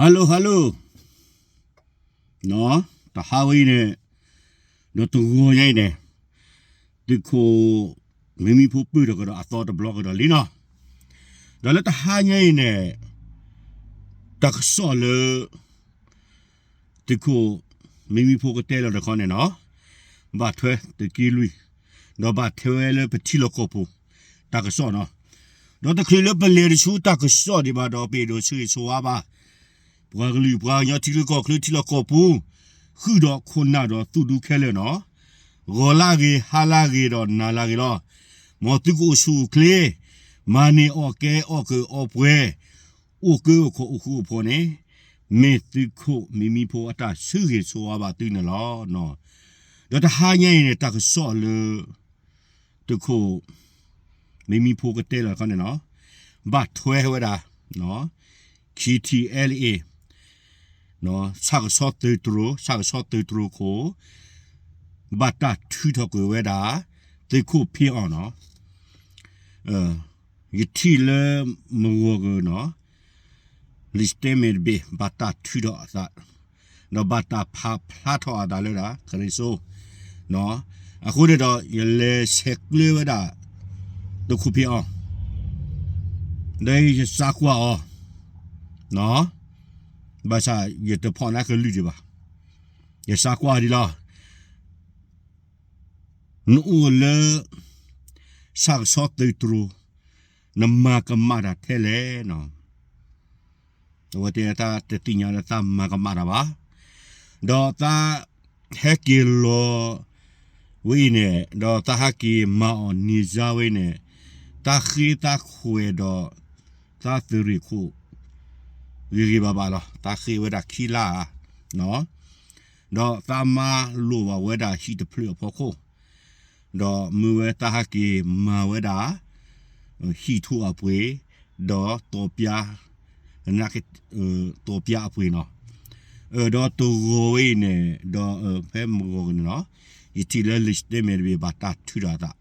Hello hello, တဟါဝဲအံၤန့ၣ် ဒီးတဂီၤညါအံၤန့ၣ် သုးခိၣ်မံမံဖိပၢၢ်ထီၣ်ကဒီးအသီတဘျီကဒီးလံနီၤ. ဒီးလၢတဟါညါအံၤန့ၣ် တၢ်ကစီၣ်လၢ သုးခိၣ်မံမံဖိကတဲလီၤတခီန့ၣ်နီၤ, ဘၣ်ထွဲသုးက့လွံၢ်, ဒီးဘၣ်ထွဲလၢပထံလီၢ်ကီၢ်ပူၤ တၢ်ကစီၣ်နီၤ. ဒီးတချုးလၢပလဲၤတဆူတၢ်ကစီၣ်ဒံးဘၣ်ဒီး ပအဲၣ်ဒိးဆၢဂ့ၤဆၢဝါဘၣ် ပှၤကလုာ်ပှၤကညီထံချၢကီၢ်ချၢထံလီၢ်ကီၢ်ပူၤ ဃုာ်ဒီးခိၣ်နၢ်ဒီးသူၣ်ဒူခဲလၢာ်နီၤ, ဂီၤလၢဂ့ၤ ဟါလၢဂ့ၤဒီးနၤလၢဂ့ၤလီၤ. မ်သုကအိၣ်ဆူၣ်အိၣ်ချ့, မၤန့ၢ်အီၣ်ကဲအီၣ်ကၢအီပှဲၤ, အိၣ်ကၢအိၣ်ခိးအိၣ်ဃူအိၣ်ဖိးန့ၣ် မ့ၢ်သုးခိၣ်မံမံဖိအတၢ်ဆၢဂ့ၤဆၢဝါဘၣ်သုန့ၣ်လီၤ. ဒီးတဟါညါအံၤန့ၣ် တၢ်ကစီၣ်လၢ သုးခိၣ်မံမံဖိကတဲလီၤတခီန့ၣ်နီၤ, ဘၣ်ထွဲဝဲဒၣ် KTLA ဆၣ်ကဆီသုးတြိၤ, ဆၣ်ကဆီသုးတြိၤခိၣ် ဘၣ်တၢ်ထုးထီၣ်ကွံာ်ဝဲဒၣ် သုးခိၣ်ဖံအီၣ်နီၤ. ယထံၣ်လၢမုၢ်ဂီၤကနီၤ လံာ်စတ့မ့ၢ်တဘ့ၣ် ဘၣ်တၢ်ထုးထီၣ်အသး, ဒီးဘၣ်တၢ်ဖးဖျါထီၣ်အသးလၢဒၣ်ခရံာ်စိ, အဃိန့ၣ်ဒီး ယလဲၤဆဲးကျၢဝဲဒၣ် သုးခိၣ်ဖံအီၣ်, ဒီးယစးကွၢ်အီၤ, ဘၣ်ဆၣ်ယတဖီၣ်နါကလုၢ်ဒံးဘၣ်, ယစးကွၢ်ဒံးလီၤ. နအိၣ်လၢ ဆၣ်ကဆီသုးတြိၤ, နမၤကမၣ်တၢ်ထဲလဲၣ်နီၤ. အဝဲတဲတၢ်တသ့ၣ်ညါလၢသးမၤကမၣ်တၢ်ဘၣ်, ဒီးသးဟဲက့ၤလီၤဝဲအံၤန့ၣ် ဒီးသးဟဲက့ၤမၤအီၣ်န့ၢ်စါဝဲအံၤန့ၣ် သးဃ့သးခွဲးဒီး သးသုးရ့ၣ်ခိၣ် ဂ့ၤဂ့ၤဘၣ်ဘၣ်လီၤ. သးဃ့ဝဲဒၣ်ခံလါဧါ, ဒီးသးမါလိၣ်ဘၣ်ဝဲဒၣ်ဟံၣ်တဖျၢၣ်အဖီခိၣ်, ဒီးမ့ၢ်ဝဲသးဟဲက့ၤမၤဝဲဒၣ် ဟံၣ်ထူၣ်အပှ့ၤ, ဒီး တီၣ်ပျါအပှ့ၤနီၤ. ဒီးတဂီၤဝဲအံၤန့ၣ် ဒီးဖဲမုၢ်ဂီၤကန့ၣ်နီၤ, ယထံၣ်လၢလံာ်စတ့မ့ၢ်တဘ့ၣ်ဘၣ်တၢ်ထုးထီၣ်အသး,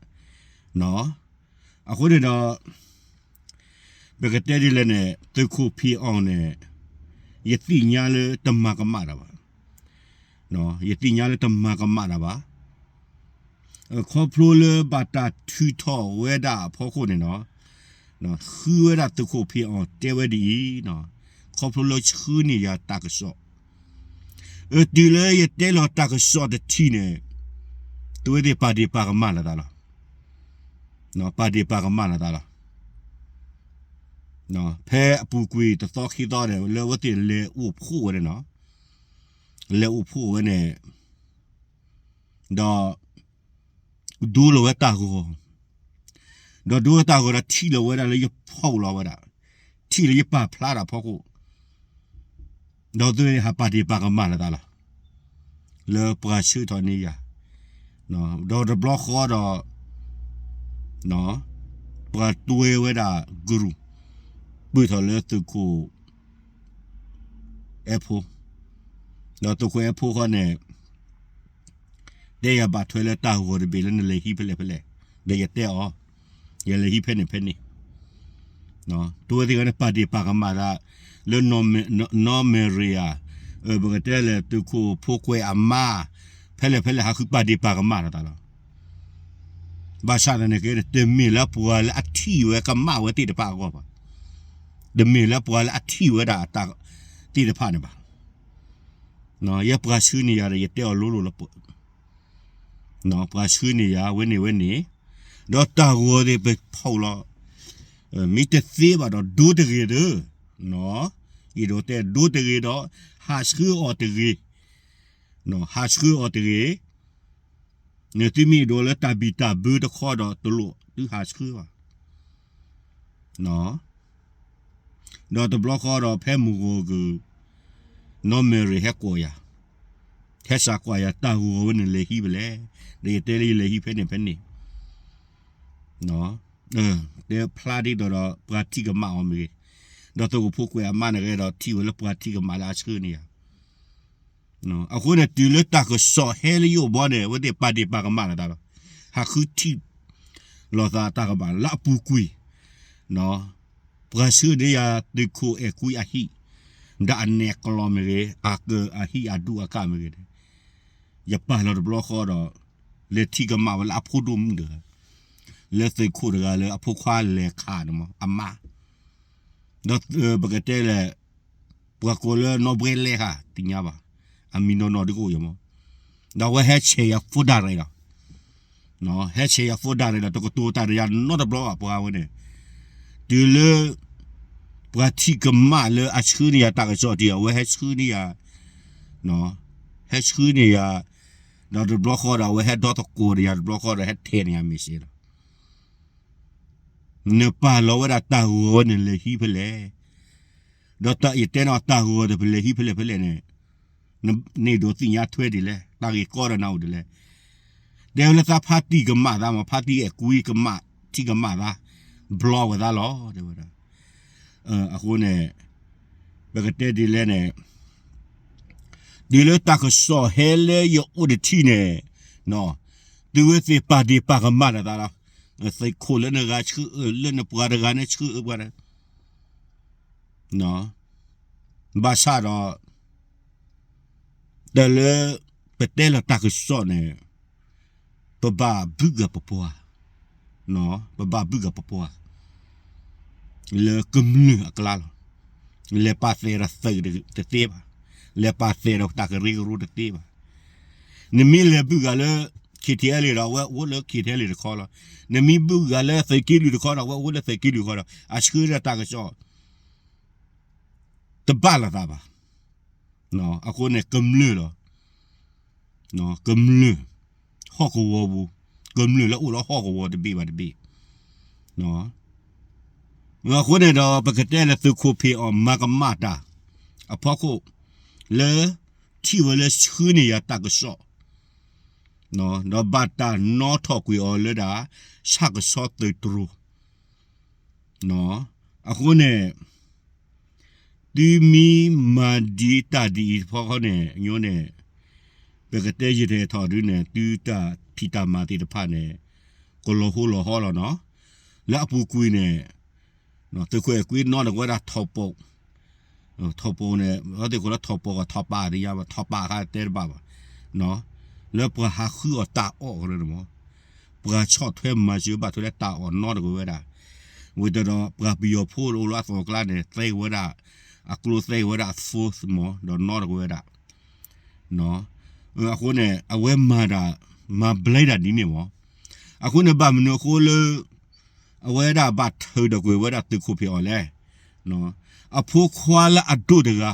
အဃိန့ၣ်ဒီး ပကတဲဒ်လဲၣ်န့ၣ် သုးခိၣ်ဖံအီၣ်န့ၣ် ယသ့ၣ်ညါလၢတမၤကမၣ်တၢ်ဘၣ်, ယသ့ၣ်ညါလၢတမၤကမၣ်တၢ်ဘၣ်. ခီဖျိလၢဘၣ်တၢ်ထုးထီၣ်ဝဲဒၣ်အဖီခိၣ်န့ၣ်နီၤ, ဃုဝဲဒၣ်သုးခိၣ်ဖံအီၣ်တဲဝဲဒ်အံၤ, ခီဖျိလၢဆှၢန့ၢ်ယၤတၢ်ကစီၣ်, တုၤလၢယတဲလီၤတၢ်ကစီၣ်တထံၣ်န့ၣ် သုဝဲသ့ၣ်ပာ်ဒ့ၣ်ပာ်ကမၣ်လိာ်သးလီၤ. ပာ်ဒ့ၣ်ပာ်ကမၣ်လိာ်သးလီၤ. ဖဲအပူၤကွံာ်တသီခံသီန့ၣ် လၢအဝဲသ့ၣ်လဲၤအိၣ်ဖှိၣ်ဝဲန့ၣ်နီၤ, လဲၤအိၣ်ဖှိၣ်ဝဲန့ၣ် ဒီး ဒိလီၤဝဲတၢ်ဂီၤ, ဒီးဒိလီၤတၢ်ဂီၤဒီးထံၣ်လီၤဝဲဒၣ်လၢယဖီၣ်လိာ်ဝဲဒၣ်, ထံၣ်လၢယပာ်ဖျါတၢ်ဖီခိၣ်, ဒီးသုဟးပာ်ဒ့ၣ်ပာ်ကမၣ်လိာ်သးလီၤ. လၢပှၤဆှၢထီၣ်န့ၢ်ယၤ, ဒီးတဘျီဃီဒီး ပှၤတွဲဝဲဒၣ်ကရူၢ် ပၢၢ်ထီၣ်လၢသုးခိၣ် အဲၣ်ဖိ, ဒီးသုးခိၣ်အဲၣ်ဖိဃီန့ၣ် တဲယၤဘၣ်ထွဲလၢတၢ်ဂီၤတဘ့ၣ်လၢနလဲၤဟံးဖဲလဲၣ်ဖဲလဲၣ်, ဒီးယတဲအီၤ, ယလဲၤဟံးဖဲန့ၣ်ဖဲန့ၣ်, တုၤဝဲသ့ၣ်တဖၣ်န့ၣ် ပာ်ဒ့ၣ်ပာ်ကမၣ်သး လၢနီၢ်မဲာ်ရံယၤ, ပကတဲလဲၣ်သုးခိၣ်ဖိကွဲးအမါ, ဖဲလဲၣ်ဖဲလဲၣ် ဟးဃုပာ်ဒ့ၣ်ပာ်ကမၣ်လိာ်သးလီၤ. ဘၣ်ဆၣ်သနာ်က့န့ၣ် တမ့ၢ်လၢပှၤလၢအထံၣ်ဝဲကမၣ်ဝဲသ့ၣ်တဖၣ်အဂီၢ်ဘၣ်, တမ့ၢ်လၢပှၤလၢအထံၣ်ဝဲဒၣ်အတၢ်သ့ၣ်တဖၣ်န့ၣ်ဘၣ်. ယဲပှၤဆှၢန့ၢ်ယၤဒီး ယတဲအီၤလိၤလိၤလီၤ, ပှၤဆှၢန့ၢ်ယၤ ဝဲန့ၣ်ဝဲန့ၣ်, ဒီးတၢ်ဂီၤသ့ၣ်ပဖီၣ်လီၤ, မ့ၢ်တသ့ဘၣ်ဒီး ဒိတဂ့ၤဒီး, အဲၣ်ဒိးတဲဒိတဂ့ၤဒီး ဟးဆှၢအီၤတဂ့ၤ, ဟးဆှၢအီၤတဂ့ၤ, နသုမ့ၢ်အဲၣ်ဒိးလၢတၢ်ဘံၣ်တၢ်ဘၢတခီဒီး တလိၣ်သုဟးဆှၢဘၣ်. ဒီးတဘျီဃီဒီးဖဲမုၢ်ဂီၤက နီၢ်မဲာ်ရံဟဲကွၢ်ယၤ, ဟဲစးကွၢ်ယၤတၢ်ဂီၤဝဲန့ၣ်လဲၤဟံးဖဲလဲၣ်, ဒီးယတဲလၢယလဲၤဟံးဖဲန့ၣ်ဖဲန့ၣ်, တဲဖျါဒ်သိးဒီးပှၤထံၣ်ကမၣ်အီၤမ့ၢ်ဂ့ၤ, ဒီးသုးခိၣ်ဖိကွဲးအမါန့ၣ်ဂ့ၤဒီး ထံၣ်ဝဲလၢပှၤထံၣ်ကမၣ်လၢအဆှၢန့ၢ်ယၤ အဃိန့ၣ် တုၤလၢတၢ်ကစီၣ်ဟဲလၢယအိၣ်ဘီန့ၣ် အဝဲသ့ၣ်ပာ်ဒ့ၣ်ပာ်ကမၣ်လိာ်သးလီၤ. ဟးဃုထံၣ်လိာ်သးတၢ်ကမၣ်လၢအပူၤကွံာ်, ပှၤဆှၢန့ၢ်ယၤသုးခိၣ်အဲၣ်ကွံအဟံၣ်, ဒၣ်အနဲၣ်ကျီမ့ၢ်ဂ့ၤ, အကၢၣ်အဟံၣ်အဒူၣ်အကၢ်မ့ၢ်ဂ့ၤန့ၣ်, ယပာ်လီၤတဘျီဃီဒီး လဲၤထံၣ်ကမၣ်ဝဲလၢအဖိဒိၣ်မုၣ်တဂၤ, လၢသုးခိၣ်တဂၤလၢအဖိခွါလဲၤခးန့ၣ်မး အမါ, ဒီးပကတဲလဲၣ် ပှၤကိးလၢနီၢ်ဘှဲလဲၣ်ဧါ တသ့ၣ်ညါဘၣ်, အမံၤနီၢ်နီၢ်ဒ်ကအိၣ်ယဲမး, ဒီးအဝဲဟဲဆဲးယၤဖိဒၣ်ရဲၣ်လီၤ ဟဲဆဲးယၤဖိဒၣ်ရဲၣ်ဒီး တကတိၤတၢ်ဒီးယၤနီတဘျီဘၣ် ပှၤဝဲန့ၣ်, တုၤလၢ ပှၤထံၣ်ကမၣ်လၢအဆှၢန့ၢ်ယၤတၢ်ကစီၣ်ဒီး အဝဲဟဲဆှၢန့ၢ်ယၤ, ဟဲဆှၢန့ၢ်ယၤ, ဒီးတဘျီဃီဒီး အဝဲဟဲဒီသကိးဒီးယၤတဘျီဃီဒီး ဟဲထဲးန့ၢ်ယၤမ့ၢ်စ့လီၤ နပာ်လီၤဝဲဒၣ်တၢ်ဂီၤဝဲန့ၣ်လဲၤဟံးဖဲလဲၣ်, ဒီးယတဲန့ၣ်တၢ်ဂီၤတဖဲလဲၣ်ဟံးဖဲလဲၣ်ဖဲလဲၣ်န့ၣ်, နဒိးသ့ၣ်ညါထွဲဒ်လဲၣ်, တၢ်ဂ့ၢ်ကီဒီးနၤအိၣ်ဒ်လဲၣ်, တဲဝဲလၢသးဖါတံၢ်ကမၣ်သးမး ဖါတံၢ်အဲၣ်ကွံကမၣ် ထံၣ်ကမၣ်သး, ဘျီဝဲသးလီၤ တဲဝဲဒၣ်, အဃိန့ၣ် ပကတဲဒ်လဲၣ်န့ၣ် တုၤလၢတၢ်ကစီၣ်ဟဲလၢယအိၣ်တထံၣ်န့ၣ်, သုဝဲသ့ၣ်ပာ်ဒ့ၣ်ပာ်ကမၣ်လၢသးလီၤ, သုးခိၣ်လၢနဂၤဆှၢအၢ လၢနပှၤတဂၤန့ၣ်ဆှၢအၢပှၤ, ဘၣ်ဆၣ်ဒီး တၢ်လၢ ပတဲလီၤတၢ်ကစီၣ်န့ၣ် ပဘၣ်ဘုၣ်ဂၤပပှၤ, ပဘၣ်ဘုၣ်ဂၤပပှၤ လၢကမျၢၢ်အကျါလီၤ. လဲၤပာ်သဲးဒီးသုးတသ့ဘၣ်, လဲၤပာ်သဲးဒီးတၢ်ကရၢကရိတသ့ဘၣ်. နမ့ၢ်လဲၤဘုၣ်ဂၤလၢ ခ့ထံအဲလ့ၣ်ဒီး အဝဲအိၣ်လၢခ့ထံအဲလ့ၣ်တခီလီၤ. နမ့ၢ်ဘုၣ်ဂၤလၢသုးက့လွံၢ်တခီဒီး အဝဲအိၣ်လၢသုးက့လွံၢ်တခီဒီး အဆှၢဒၣ်တၢ်ကစီၣ် တဘၣ်လိာ်သးဘၣ်. အဃိန့ၣ် ကမျၢၢ်လီၤ. ကမျၢၢ် ဟီၣ်ကဝီၤပူၤ, ကမျၢၢ်လၢအိၣ်လၢဟီၣ်ကဝီၤတဘ့ၣ်ဘၣ်တဘ့ၣ်. အဃိန့ၣ်ဒီး ပကတဲလၢသုးခိၣ်ဖံးအီၣ်မၤကမၣ်တၢ် အဖီခိၣ် လၢထံၣ်ဝဲလၢဆှၢန့ၢ်ယၤတၢ်ကစီၣ် ဒီးဘၣ်တၢ်နီၣ်ထီၣ်ကွံာ်အီၤလၢဒၣ် ဆၣ်ကဆီသုးတြိၤ အဃိန့ၣ် သုမ့ၢ်မၤဒ်တၢ်ဒ်အံၤတဖီဃီန့ၣ် ညိန့ၣ် ပကတဲယတဟဲထီၣ်ဒုန့ၣ် သုတၢ်ဖံးတၢ်မၤသ့ၣ်တဖၣ်န့ၣ် ကလီၤဟိလီၤဟီလီၤနီၤ. လၢအပူၤကွံာ်န့ၣ် သုးခိၣ်အဲၣ်ကွံနီတကဝဲဒၣ်ထီၣ်ပိာ် ထီၣ်ပိာ်န့ၣ် အဝဲသ့ၣ်ကိးလၢထီၣ်ပိာ်ကထီၣ်ပာ်တယါဘၣ် ထီၣ်ပာ်အခါတဲတဘၣ်ဘၣ် လၢပှၤဟးဃုအီၣ်တၢ်အီၣ်ကရၢန့ၣ်မး ပှၤဆီၣ်ထွဲမၤစၢၤဘၣ်ထွဲလၢတၢ်အီၣ်နီတကဝဲဒၣ် ဝံၤဒီးပှၤပယီၤဖိအိၣ်လၢအသီၣ်ကျါန့ၣ် သဲဝဲဒၣ် အကျိသဲဝဲဒၣ်အ force မး ဒီးနီတကဝဲဒၣ် အဃိန့ၣ် အဝဲမၤတၢ် မၤဘျဲတၢ်ဒ်န့ၣ်မး အဃိန့ၣ် ဘၣ်မနုၤအဃိလၢ အဝဲဒၣ်ဘၣ်ထုးဒီးကွံာ်ဝဲဒၣ်သုးခိၣ်ဖံးအီၣ်လဲၣ် အဖိခွါလၢအဒိၣ်တဂၤ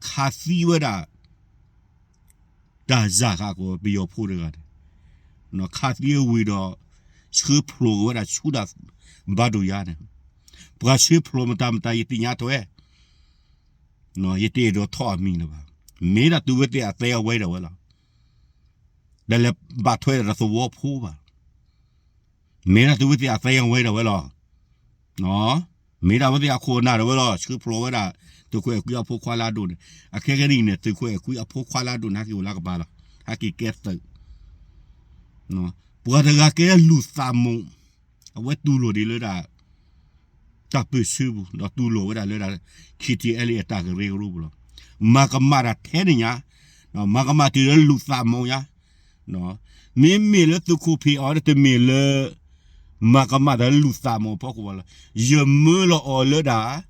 ခးသံဝဲဒၣ် တၢ်စၢ်ဃာ်ကီးပယီၤဖိတဂၤန့ၣ် ခးသံဝံၤဒီး ဆှၢဖျိးက့ၤဝဲဒၣ်ဆူဒၣ် ဘၣ်ဒိယါန့ၣ် ပှၤဆှၢဖျိးမတၤမတၤယသ့ၣ်ညါထွဲ ယတအဲၣ်ဒိးထီၣ်အမံၤလၢၤဘၣ်. မ့ၢ်ဒၣ်သုဝဲသ့ၣ်အသဲအဝဲဒၣ်ဝဲလီၤ. ဒီးလဲၤဘၣ်ထွဲဒီးသဝီဖိဘၣ်. မ့ၢ်ဒၣ်သုဝဲသ့ၣ်အသဲအဝဲဒၣ်ဝဲလီၤ. မ့ၢ်ဒၣ်ဝဲသ့ၣ်အခိၣ်အနၢ်ဒၣ်ဝဲလီၤ. ဆှၢဖျိးဝဲဒၣ် သုးခိၣ်အဲၣ်ကွံအဖိခွါလၢအဒိၣ်န့ၣ် အခဲကနံၣ်အံၤန့ၣ် သုးခိၣ်အဲၣ်ကွံအဖိခွါလၢအဒိၣ်န့ၣ် ဟဲက့ၤအိၣ်လၢကပၤလီၤ. ဟဲက့ၤကဲသုး ပှၤတဂၤကဲလူၤသးမိၢ် အဝဲတူၢ်လိာ်ဒံးလၢဒၣ် တၢ်ပၢၢ်ဆၢပူၤ ဒီးတူၢ်လိာ်ဝဲဒၣ်လၢဒၣ် ခံထံအဲလ့ၣ်အတၢ်ကရၢကရိပူၤလီၤ. မၤကမၣ်တၢ်ထဲန့ၣ်ညါ မၤကမၣ်တုၤလၢလူၤသးမိၢ်ညါ မ့မ့ၢ်လၢသုးခိၣ်ဖံးအီၣ်တမ့ၢ်လၢ မၤကမၣ်တၢ်လၢလူၤသးမိၢ်အဖီခိၣ်ဘၣ်လီၤ. ယမၢလီၤအီၤလၢဒၣ်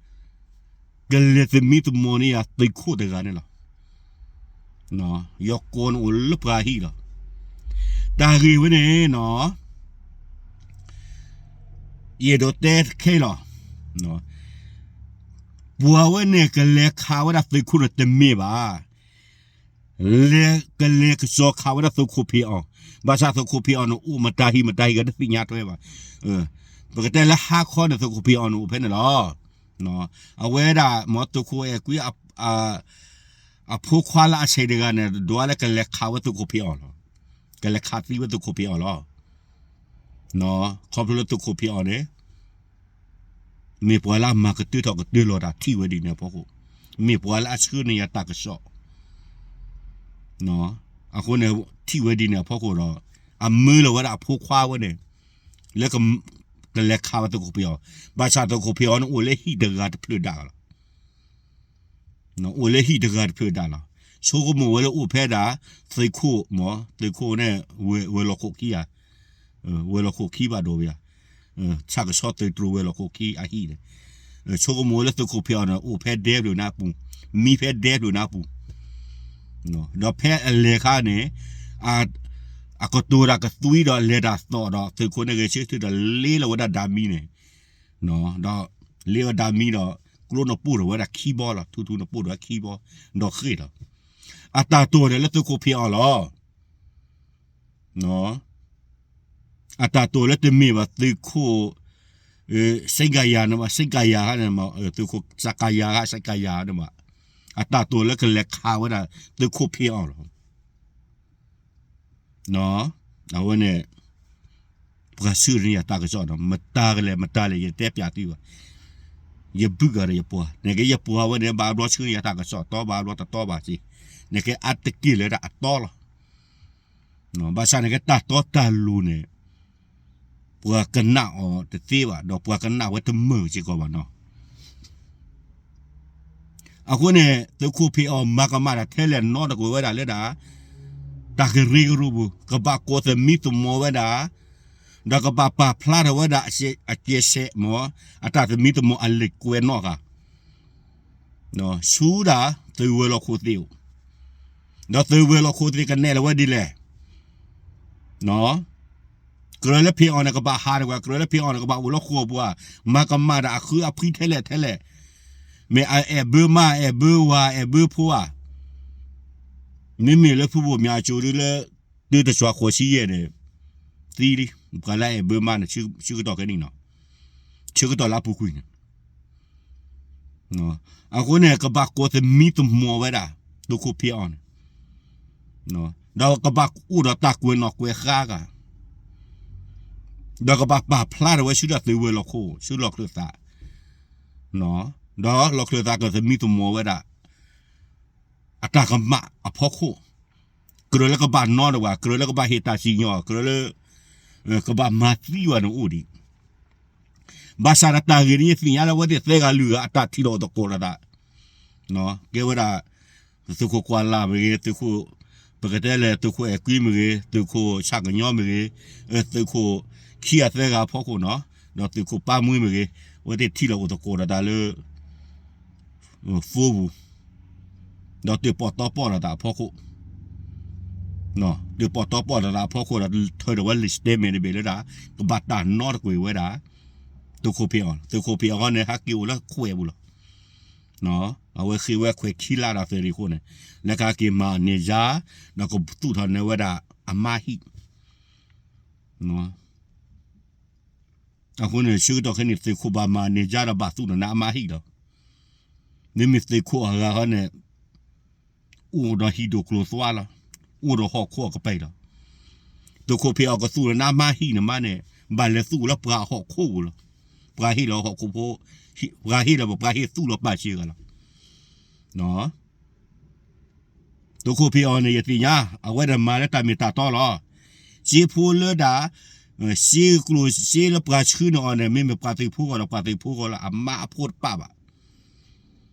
ကလဲၤသမံသမိးန့ၢ်ယၤသုးခိၣ်တဂၤန့ၣ်လီၤ. ယကိးန့ၣ်အိၣ်လၢပှၤဟံၣ်လီၤ. တၢ်ဂ့ၢ်ဝဲန့ၣ်နီၤ ယအဲၣ်ဒိးတဲတခဲလီၤ. ပှၤဝဲန့ၣ်ကလဲၤခးဝဲဒၣ်သုးခိၣ်န့ၣ်တမ့ၢ်ဘၣ်. လဲၤကလဲၤကစီၤခးဝဲဒၣ်သုးခိၣ်ဖံးအီၣ်, ဘၣ်ဆၣ်သုးခိၣ်ဖံးအီၣ်န့ၣ်အိၣ်မတၤဟံၣ်မတၤဟံၣ်ကတသ့ၣ်ညါထွဲဘၣ်. ပကတဲလၢဟါခီန့ၣ် သုးခိၣ်ဖံးအီၣ်န့ၣ်အိၣ်ဖဲန့ၣ်လီၤ. အဝဲဒၣ်မ်သုးခိၣ်အဲၣ်ကွံ အဖိခွါလၢအဆံးတဂၤန့ၣ် ဒွးလၢကလဲၤခးဝဲသုးခိၣ်ဖံးအီၣ်လီၤ. ကလဲၤခးသံဝဲသုးခိၣ်ဖံးအီၣ်လီၤ. ခီဖျိလၢသုးခိၣ်ဖံးအီၣ်န့ၣ် မ့ၢ်ပှၤလၢအမၤကတၢၢ်ထီၣ်ကတၢၢ်လီၤတၢ်ထံၣ်ဝဲဒ်န့ၣ်အဖီခိၣ်, မ့ၢ်ပှၤလၢအဆှၢန့ၢ်ယၤတၢ်ကစီၣ် အဃိန့ၣ် ထံၣ်ဝဲဒ်န့ၣ်အဖီခိၣ်ဒီး အမၢလီၤဝဲဒၣ်အဖိခွါဝဲန့ၣ် လၢ ကလဲၤခးဝဲသုးခိၣ်ဖံးအီၣ်, ဘၣ်ဆၣ်သုးခိၣ်ဖံးအီၣ်န့ၣ်အိၣ်လၢဟံၣ်တဂၤတဖျၢၣ်ဒၣ်လီၤ. အိၣ်လၢဟံၣ်တဂၤတဖျၢၣ်ဒၣ်လီၤ. ဆိကမိၣ်ဝဲလၢအိၣ်ဖဲဒၣ် သုးခိၣ်မ့ၢ် သုးခိၣ်န့ၣ် ဝဲၤလီၢ်ခိၣ်ခံဧါ, ဝဲၤလီၢ်ခိၣ်ခံဘၣ်ဒိဘၣ်ဧါ, ဆၣ်ကဆီသုးတြိၤဝဲၤလီၢ်ခိၣ်ခံအဟံၣ်န့ၣ်, ဆိကမိၣ်ဝဲလၢသုးခိၣ်ဖံးအီၣ်န့ၣ် အိၣ်ဖဲဒဲဖျၢၣ်န့ၣ်အပူၤ, မံဖဲဒဲဖျၢၣ်န့ၣ်အပူၤ, ဒီးဖဲအလဲၤခါန့ၣ် အကတိၤတၢ်ကသွံဒီးလဲၤတၢ်သီၣ်ဒီး သုးခိၣ်န့ၣ်ဂဲၤဆၢထၢၣ်ဒီးလ့လီၤဝဲဒၣ်ဒၢမံန့ၣ်, ဒီးလ့ဝဲဒၢမံဒီး ကျိနပိၢ်ထီၣ်ဝဲဒၣ်ခံဘီလီၤ, ထူထူနပိၢ်ထီၣ်ဝဲခံဘီ, ဒီးဃ့ၢ်လီၤ. အတၢ်တိာ်န့ၣ်လၢသုးခိၣ်ဖံးအီၣ်လီၤ. အတၢ်တိာ်လၢတမ့ၢ်ဘၣ်သုးခိၣ် စ့ကၤယၤန့ၣ်ဘၣ်, စ့ကၤယၤန့ၣ်, သုးခိၣ်စကၤယၤ, စကၤယၤန့ၣ်ဘၣ်, အတၢ်တိာ်လၢကလဲၤခးဝဲဒၣ်သုးခိၣ်ဖံးအီၣ်လီၤ. အဝဲန့ၣ် ပှၤဆှၢန့ၢ်ယၤတၢ်ကစီၣ်ဒီး မတၤကလဲၣ် မတၤလဲၣ် ယတဲပျးသုဘၣ်. ယဘုၣ်ကဒီးယပှၤ, နကဲယပှၤဝဲန့ၣ် ဘၣ်ဘျီဆှၢန့ၢ်ယၤတၢ်ကစီၣ် တီဘၣ်ဘျီတတီဘၣ်က့, နကဲအါတက့ၢ်လၢဒၣ်အတီလီၤ. ဘၣ်ဆၣ်နကဲတၢ်တီတၢ်လိၤန့ၣ် ပှၤကနၣ်အီၤတသ့ဘၣ်, ဒီးပှၤကနၣ်ဝဲတမုာ်စ့ၢ်ကီးဘၣ်နီၤ. အဃိန့ၣ် သုးခိၣ်ဖံးအီၣ်မၤကမၣ်တၢ်ထဲလဲၣ်နီတကွဲးဝဲဒၣ်လၢဒၣ် တၢ်ကရၢကရိပူၤ ကဘၣ်ကိးသမံသမိးဝဲဒၣ်, ဒီးကဘၣ်ပာ်ဖျါထီၣ်ဝဲဒၣ်အစဲး, အစဲးမ့ၢ် အတၢ်သမံသမိးအလံာ်ကွဲးနီၣ်ဃာ် ဆူဒၣ်သုးဝဲၤလီၢ်ခိၣ်သ့ၣ်အိၣ်, ဒီးသုးဝဲၤလီၢ်ခိၣ်သ့ၣ်ကနဲၣ်လီၤဝဲဒ်လဲၣ် ကရၢလၢဖံးအီၣ်န့ၣ် ကဘၣ်ဟးတကွဲး, ကရၢလၢဖံးအီၣ်န့ၣ် ကဘၣ်အိၣ်လၢဃိာ်ပူၤဧါ, မၤကမၣ်ဒၣ်အဃုအဖှံထဲလဲၣ်ထဲလဲၣ်, မ့ၢ်အအဲၣ်ဘၢမါ အဲၣ်ဘၢဝၤ အဲၣ်ဘၢဖိဧါ, မ့မ့ၢ်လၢဖုဘိၣ်မၠးစိၤဒုလၢ တုၤတစွၤဃိးဆံယဲၢ်န့ၣ် သံလံ, ပှၤလၢအအဲၣ်ဘၢမါန့ၣ် ဆၢကတီၢ်ခဲနံၣ်နီၤ, ဆၢကတီၢ်လၢအပူၤကွံာ်န့ၣ် အဃိန့ၣ် ကဘၣ်ကိးသမံသမိးဝဲဒၣ် သုးခိၣ်ဖံးအီၣ်န့ၣ်, ဒီးကဘၣ်အိၣ်ဒီးတၢ်ကွဲးနီၣ်ကွဲးဃါဂၤ, ဒီးကဘၣ်ပာ်ဖျါထီၣ်ဝဲဆူဒၣ်သုးဝဲၤလီၢ်ခိၣ် ဆူလီၢ်ချၢၣ်သး, ဒီးလီၢ်ချၢၣ်သးကသမံသမိးဝဲဒၣ် အတၢ်ကမၣ်အဖီခိၣ်, ကြၢးလၢကဘၣ်နီတဝဲ, ကြၢးလၢကဘၣ်ဟ့ၣ်တၢ်စံၣ်ညီၣ်, ကြၢးလၢ ကဘၣ်မၤသံဝဲန့ၣ်အိၣ်ဒံး, ဘၣ်ဆၣ်ဒီးတၢ်ဂ့ၢ်န့ၣ် ယသ့ၣ်ညါလၢအဝဲသ့ၣ်သၢဂၤလွံၢ်ဂၤအတၢ်ထံၣ်လိာ်အိၣ်သကိးလိာ်သး, ကဲဝဲဒၣ် သုးခိၣ်ကွၢ်လၢ်မ့ၢ်ဂ့ၤ, သုးခိၣ် ပကတဲလဲၣ် သုးခိၣ်အဲၣ်ကွံမ့ၢ်ဂ့ၤ, သုးခိၣ်ဆၣ်ကညီမ့ၢ်ဂ့ၤ, သုးခိၣ်ခံဂၤသၢဂၤအဖီခိၣ်နီၤ, ဒီးသုးခိၣ်ပၢ်မှံမ့ၢ်ဂ့ၤ, အဝဲသ့ၣ်ထံၣ်လိာ်အိၣ်သကိးလိာ်သးလၢ phone ပူၤ, ဒီးသုးပီၣ်တီပီၣ်လိာ်သးအဖီခိၣ်, သုးပီၣ်တီပီၣ်လိာ်သးအဖီခိၣ်ဒီး ထုးထီၣ်ဝဲလံာ် statement တဘ့ၣ်လၢဒၣ် ကဘၣ်တၢ်နီတကွဲးဝဲဒၣ် သုးခိၣ်ဖံးအီၣ်, သုးခိၣ်ဖံးအီၣ်ဃီန့ၣ် ဟဲက့ၤအိၣ်လၢခွဲးပူၤလီၤ. အဝဲဃ့ဝဲခွဲးခံလါဒီးသၢနံၣ်အဃိန့ၣ်, လၢကဟဲက့ၤမၤန့ၢ်ယၤ, ဒီးကသူၣ်ထီၣ်န့ၢ်ဝဲဒၣ်အမါဟံၣ် အဃိန့ၣ် ဆၢကတီၢ်ခဲအံၤန့ၣ် သုးခိၣ်ဘၣ်မၤန့ၢ်ယၤဒီးဘၣ်သူၣ်ထီၣ်န့ၢ်အမါဟံၣ်လီၤ. မ့မ့ၢ်သုးခိၣ်အဂၤဃီန့ၣ် အိၣ်ဒီးဟံၣ်ဒိၣ်ကျိၤသွါလီၤ. အိၣ်ဒီးဟီၣ်ခိၣ်အကပၤလီၤ. သုးခိၣ်ဖံးအီၣ်ကသူၣ်ထီၣ်န့ၢ်အမါဟံၣ်န့ၣ်မးန့ၣ် ဘၣ်လဲၤသူၣ်လၢပှၤဟီၣ်ခိၣ်ပူၤလီၤ. ပှၤဟ့ၣ်လီၤဟီၣ်ခိၣ်ဖိ, ပှၤဟ့ၣ်လီၤ ပှၤဟ့ၣ်သူၣ်လီၤပာ်စၢၤဂၤလီၤ. သုးခိၣ်ဖံးအီၣ်န့ၣ် ယသ့ၣ်ညါ အဝဲဒၣ်မၤလၢတၢ်မ့ၢ်တၢ်တီလီၤ. စ့ဖိလၢဒၣ် စ့ကျိၣ်စ့လၢပှၤဆှၢန့ၢ်အီၤန့ၣ် မ့မ့ၢ်ပှၤသုးဖိဂီၢ်ဒီးပှၤသုးဖိဂီၢ်လၢအမါအဖိတပၣ်ဘၣ်.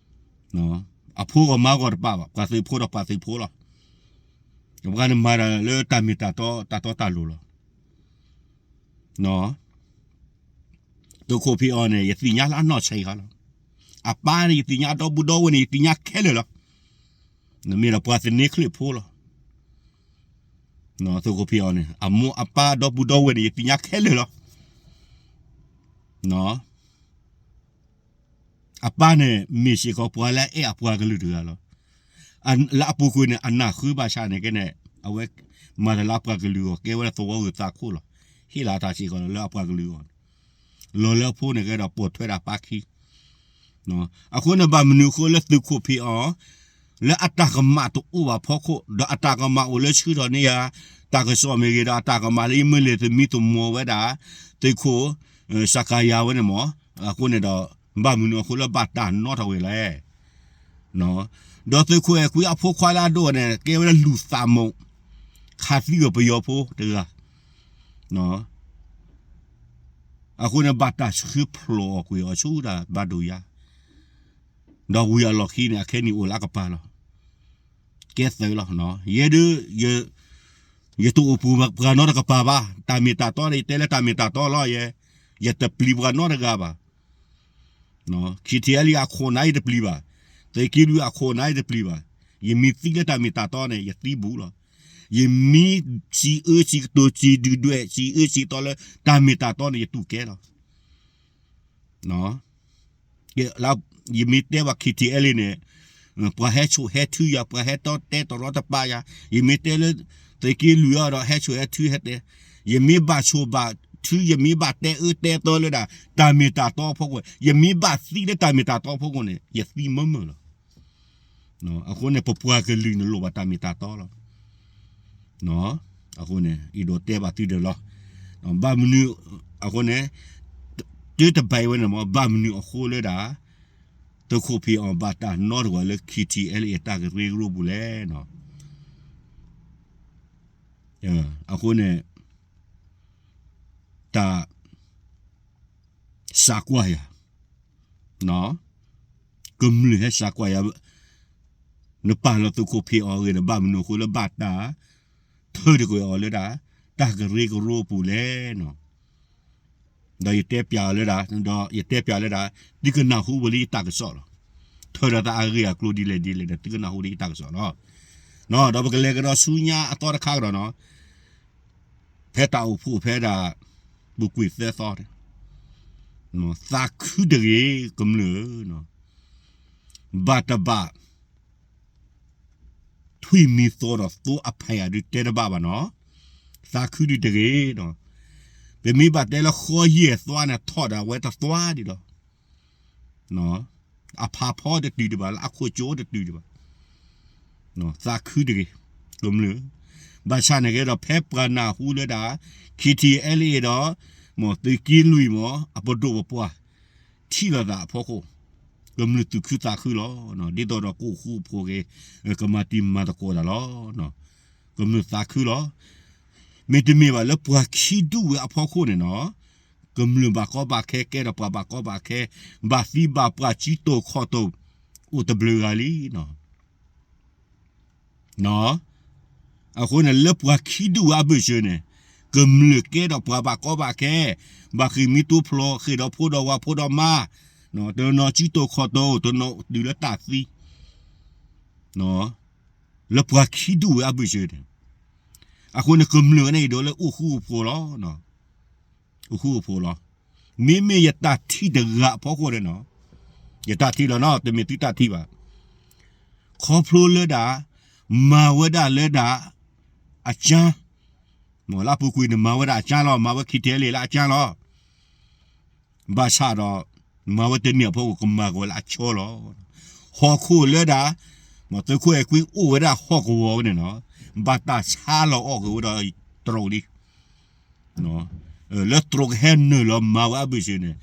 အဖိဂီၢ်မါဂီၢ်တပၣ်ဘၣ်, ပှၤသုးဖိဒီးပှၤသုးဖိလီၤ. ပှၤန့ၣ်မၤတၢ်လၢတၢ်မ့ၢ်တၢ်တီ တၢ်တီတၢ်လိၤလီၤ. သုးခိၣ်ဖံးအီၣ်န့ၣ် ယသ့ၣ်ညါလၢအနီၢ်ဆံးဃီလီၤ. အပၢ်န့ၣ် ယသ့ၣ်ညါဒီပုၢ်ဒီဝဲၢ်န့ၣ် ယသ့ၣ်ညါခဲလၢာ်လီၤ. မ့ၢ်ဒီးပှၤသန့ၤချၢၣ်ဖိလီၤ. သုးခိၣ်ဖံးအီၣ်န့ၣ် အမိၢ်အပၢ်ဒီပုၢ်ဒီဝဲၢ်န့ၣ် ယသ့ၣ်ညါခဲလၢာ်လီၤ. အပၢ်န့ၣ် မ့ၢ်စ့ၢ်ကီးပှၤလၢအအဲၣ်အပှၤကလုာ်တဂၤလီၤ. လၢအပူၤကွံာ်န့ၣ် အနၢ်ဃုဘၣ်ဆၣ်န့ၣ်ကဲန့ၣ် အဝဲမၤတၢ်လၢအပှၤကလုာ်အဂီၢ် ကဲဝဲဒၣ်သဝီဂုာ်သးခိၣ်လီၤ. ဟ့ၣ်လီၤတၢ်စ့ၢ်ကီးလၢအပှၤကလုာ်အဂီၢ်န့ၣ် လီၤလၢအဖိန့ၣ်ကဲဒီးပိာ်ထွဲဒၣ်ပၢ်ခံ အဃိန့ၣ် ဘၣ်မနုၤအဃိလၢသုးခိၣ်ဖံးအီၣ် လၢအတၢ်ကမၣ်တအိၣ်ဘၣ်ဖီခိၣ် ဒီးအတၢ်ကမၣ်အိၣ်လၢဆှၢထီၣ်န့ၢ်ယၤ တၢ်ကစီၣ်မ့ၢ်ဂ့ၤ ဒီးအတၢ်ကမၣ်လၢယမ့ၢ်လဲၤသမံသမိးဝဲဒၣ် သုးခိၣ် စကၤယၤဝဲန့ၣ်မ့ၢ် အဃိန့ၣ်ဒီး ဘၣ်မနုၤအဃိလၢဘၣ်တၢ်နီထီၣ်ဝဲလဲၣ် ဒီးသုးခိၣ်အဲၣ်ကွံအဖိခွါလၢအဒိၣ်န့ၣ် ကဲဝဲဒၣ်လူၤသးမုာ် ခးသံအီၤပယီၤဖိတဂၤ အဃိန့ၣ် ဘၣ်တၢ်ဆှၢဖျိးအီၤကွံာ်အီၤဆူဒၣ်ဘၣ်ဒိယါ ဒီးဝံၤအလီၢ်ခံန့ၣ် အခဲနံၣ်အိၣ်လၢအကပၤလီၤ. ကဲသုးလီၤ. ယဲဒၣ် ယတအိၣ်ပှၤနီတကပၤဘၣ်. တၢ်မ့ၢ်တၢ်တီန့ၣ် ယတဲလၢတၢ်မ့ၢ်တၢ်တီလီၤ. ယဲ ယတပျံၤပှၤနီတဂၤဘၣ်. ခံထံအဲလံအခိၣ်နၢ်ယတပျံၤဘၣ်. သုးက့လွံၢ်အခိၣ်နၢ်ယတပျံၤဘၣ်. ယမ့ၢ်သံလၢတၢ်မ့ၢ်တၢ်တီန့ၣ် ယသံဘူးလီၤ. ယမ့ၢ်စံးအၢစံးကတိၤ စံးဒုၣ်ဒွဲၣ် စံးအၢစံးသီလၢတၢ်မ့ၢ်တၢ်တီန့ၣ် ယတူၢ်ကဲလီၤ. ယမ့ၢ်တဲဘၣ် ခံထံအဲလံန့ၣ် ပှၤဟဲဆိၣ်ဟဲထုယၤ ပှၤဟဲတဲတရီတပါယၤ, ယမ့ၢ်တဲလၢ သုးက့လွံၢ်အံၤဒီး ဟဲဆိၣ်ဟဲထုဟဲတဲ, ယမ့ၢ်ဘၣ်ဆိၣ်ဘၣ်ထု ယမ့ၢ်ဘၣ်တဲအၢတဲသီလၢဒၣ် တၢ်မ့ၢ်တၢ်တီအဖီခိၣ်, ယမ့ၢ်ဘၣ်သံလၢတၢ်မ့ၢ်တၢ်တီအဖီခိၣ်န့ၣ် ယသံမုာ်မုာ်လီၤ. အဃိန့ၣ် ပပှၤကလုာ်န့ၣ်လိၣ်ဘၣ်တၢ်မ့ၢ်တၢ်တီလီၤ. အဃိန့ၣ် အဲၣ်ဒိးတဲဘၣ်သုဒီးလီၤ. ဘၣ်မနုၤအဃိန့ၣ် တၢ်တဘၣ်အံၤဝဲန့ၣ်မ့ၢ် ဘၣ်မနုၤအဃိလၢဒၣ် သုးခိၣ်ဖံးအီၣ်ဘၣ်တၢ်နီတဂၤလၢ ခံထံအဲလံအတၢ်ကရၢကရိပူၤလဲၣ်. အဃိန့ၣ် တၢ် စးကွၢ်ယၤ, ကမျၢၢ်ဟဲစးကွၢ်ယၤ, နပာ်လီၤသုးခိၣ်ဖံးအီၣ်အဂ့ၢ်န့ၣ် ဘၣ်မနုၤအဃိလၢဘၣ်တၢ်ထၢတကွံာ်အီၤလၢဒၣ် တၢ်ကရၢကရိပူၤလဲၣ်. ဒီးယတဲပျးအီၤလၢဒၣ်, ဒီးယတဲပျးလၢဒၣ် သုကနၢ်ဟူဝဲလၢယတၢ်ကစီၣ်လီၤ. ထၢဒီးတၢ်အဂ့ၢ်အကျိၤဒ်လဲၣ်ဒ်လဲၣ်ဒီး သုကနၢ်ဟူလၢယတၢ်ကစီၣ်လီၤ. ဒီးပကလဲၤကဒီးဆူညါအသီတခါကဒီးနီၤ ဖဲတၢ်အိၣ်ဖှိၣ်ဖဲဒၣ် ပူၤကွံာ်သၢသီန့ၣ် သးခုတဂ့ၤ ကမျၢၢ်ဧၢ, ဘၣ်တဘၣ် ထွံၣ်မံၤသီဒီးသိအဖးယၤဒုးတဲတဘၣ်ဘၣ်နီၤ, သးခုဒုးတဂ့ၤနီၤ, ပမ့ၢ်ဘၣ်တဲလၢဃီယဲၢ်သွါန့ၣ် ထီၣ်ဒၣ်ဝဲတသွါဒံးလီၤ. အဖးဖီတတုၤဒံးဘၣ် လၢအခိၣ်ကၠိတတုၤဒံးဘၣ်. သးခုတဂ့ၤ ကမျၢၢ်, ဘၣ်ဆၣ်န့ၣ်က့ဒီး ဖဲပှၤနၢ်ဟူလၢဒၣ် ခံထံအဲလံဒီး မ့ၢ်သုးက့လွံၢ်မ့ၢ် အပဒိၣ်ပပှၢ် ထံၣ်လိာ်သးအဖီခိၣ် ကမျၢၢ်သူၣ်ခုသးခုလီၤ. ဒ်သိးဒီးကအိၣ်ဃူအိၣ်ဖိးဂ့ၤ ကမၤတံၤမၤသကိးတၢ်လီၤ. ကမျၢၢ်သးခုလီၤ. မ့တမ့ၢ်ဘၣ်လၢပှၤခံဒူၣ်ဝဲအဖီခိၣ်န့ၣ်နီၤ ကမျၢၢ်ဘၣ်ကီဘၣ်ခဲ ကဲဒီးပှၤဘၣ်ကီဘၣ်ခဲ, ဘၣ်သံဘၣ်ပှၢ်စုတီၤခီၣ်တီၤ အိၣ်တဘျုးဂၤလံနီၤ. အဃိန့ၣ် လၢပှၤခံဒူၣ်ဝဲအဘၢၣ်စၢၤန့ၣ် ကမျၢၢ်ကဲဒီးပှၤဘၣ်ကီဘၣ်ခဲ, ဘၣ်ဃ့ၢ်မှံဟးဖျိး ဃ့ၢ်ဒီးဖိဒီးဝၤဖိဒီးမါ, တနီၤစုတီၤခီၣ်တီၤ တနီၤတုၤလၢတၢ်သံ လၢပှၤခံဒူၣ်ဝဲအဘၢၣ်စၢၤန့ၣ်, အဃိန့ၣ် ကမျၢၢ်န့ၣ် အဲၣ်ဒိးလၢအိၣ်ဃူအိၣ်ဖိးလီၤ. အိၣ်ဃူအိၣ်ဖိးလီၤ. မ့မ့ၢ်ယတၢ်ထံၣ်တဂၤအဖီခိၣ်န့ၣ်နီၤ, ယတၢ်ထံၣ်လီၤနီၤ, တမ့ၢ်သုတၢ်ထံၣ်ဘၣ်. ခီဖျိလၢဒၣ် မၤဝဲဒၣ်လၢဒၣ် အကၠါ, လၢအပူၤကွံာ်န့ၣ် မၤဝဲဒၣ်အကၠါလီၤ, မၤဝဲ ခံထံအဲလံ လၢအကၠါလီၤ. ဘၣ်ဆၣ်ဒီး မၤဝဲတန့ၢ်အဖီခိၣ် ကမၤကဝဲလၢအဆၢလီၤ. ဟီၣ်ခိၣ်လၢဒၣ် မ့ၢ်သုးခိၣ်အဲၤကွံအိၣ်ဝဲဒၣ်ဟီၣ်ကဝီၤဝဲန့ၣ်နီၤ, ဘၣ်တၢ်ဆါလီၤအီၣ်က့ၤဝဲဒီးတြိာ်လံ. လၢတြိာ်ကဟဲနုာ်လီၤမၤဝဲအဘၢၣ်စၢၤန့ၣ်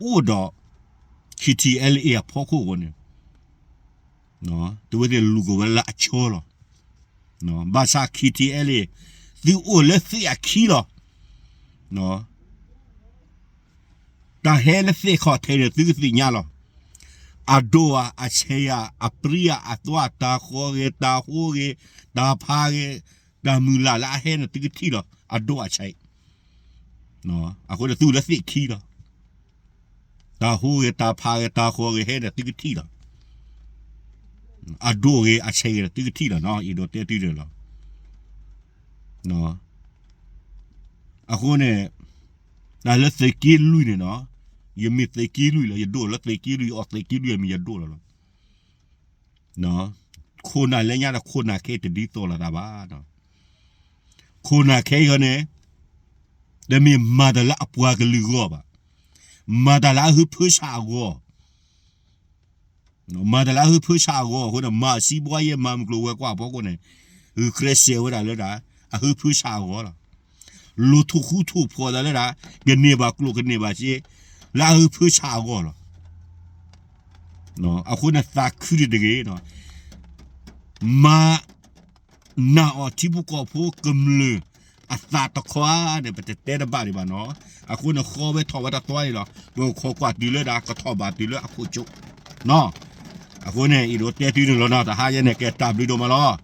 အိၣ်ဒီး ခံထံအဲလံ အဖီခိၣ်အဃိန့ၣ် တဝဲသ့ၣ်လူၤကဝဲလၢအဆၢလီၤ. ဘၣ်ဆၣ် ခံထံအဲလံ သုအိၣ်လၢသ့ၣ်အခံလီၤ. တၢ်ဟဲလၢသ့ၣ်ခီၣ်ထံးန့ၣ် သုကသ့ၣ်ညါလီၤ. အဒိၣ်ဧါ အဆံးဧါ အပြံဧါ အသွါ တၢ်ဃီၤဂ့ၤ တၢ်ဟိဂ့ၤ တၢ်ဖးဂ့ၤ တၢ်မုၢ်လၢ်လၢအဟဲန့ၣ် သုကထံၣ်လီၤ. အဒိၣ်အဆံး အဃိန့ၣ် သုလၢသ့ၣ်ခံလီၤ. တၢ်ဟိဂ့ၤ တၢ်ဖးဂ့ၤ တၢ်ဃီၤဂ့ၤ ဟဲန့ၣ် သုကထံၣ်လီၤ. အဒိၣ်ဂ့ၤ အဆံးဂ့ၤ သုကထံၣ်လီၤနီၤ, အဲၣ်ဒိးတဲသုဒီးလီၤ. အဃိန့ၣ် တၢ်လၢသုးက့လွံၢ်န့ၣ်နီၤ, ယမ့ၢ်သုးက့လွံၢ်လီၤ, ယဒိၣ်လၢသုးက့လွံၢ်, ယအီၣ်သုးက့လွံၢ် အမ့ၢ်ယဒိၣ်လီၤလီၤ. ခိၣ်နၢ်လၢညါဒီးခိၣ်နၢ်ခဲအံၤတဒ်သိးလိာ်သးဘၣ်. ခိၣ်နၢ်ခဲအံၤန့ၣ် တမ့ၢ်မၤတၢ်လၢအပှၤကလုာ်အဂီၢ်ဘၣ်, မၤတၢ်လၢအဟုဖၢဆးအဂီၢ်. မၤတၢ်လၢအဟုဖၢဆးအဂီၢ်အဃိန့ၣ် မၤစံးဘှီယဲၢ် မၤမုၢ်ကျိၤဝဲၤကွာ်အဖီခိၣ်န့ၣ် ဂုာ်ကျဲးစၢးဝဲဒၣ်လၢဒၣ် အဟုဖၢဆးအဂီၢ်လီၤ. လိၣ်ထိၣ်ဃူထိၣ်ဖိးသးလၢဒၣ် ကန့ၢ်ဘၣ်ကျိၣ်ကန့ၢ်ဘၣ်စ့ လၢအဟုဖၢဆးအဂီၢ်လီၤ. အဃိန့ၣ်သးခုဒံးတဂ့ၤ, မၤ နာ်အီၤထံဖိကီၢ်ဖိကမျၢၢ်အသးတခီဧါန့ၣ် ပတတဲတဘၣ်ဒံးဘၣ်နီၤ. အဃိန့ၣ် ဃီဝဲထီၣ်ဝဲတသွါန့ၣ်လီၤ. ပခိးကွၢ်တုၤလၢဒၣ် ကထီၣ်ဘးတုၤလၢအခိၣ်ကၠိနီၤ. အဃိန့ၣ် အဲၣ်ဒိးတဲသုန့ၣ်လီၤနီၤ, တဟါယဲန့ၣ် ကဲတၢ်ဘျုးဒိၣ်မးလီၤ.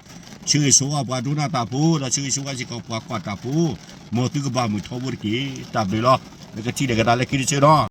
ဆၢဂ့ၤဆၢဝါပှၤဒိကနၣ်တၢ်ဖိ ဒီးဆၢဂ့ၤဆၢဝါစ့ၢ်ကီးပှၤကွၢ်တၢ်ဖိ, မ်သုကဘၣ်မုာ်ထီဘိတက့ၢ်. တၢ်ဘျုးလီၤ. ပကထံၣ်လိာ်က့ၤတၢ်လၢခံတဆၢနီၤ.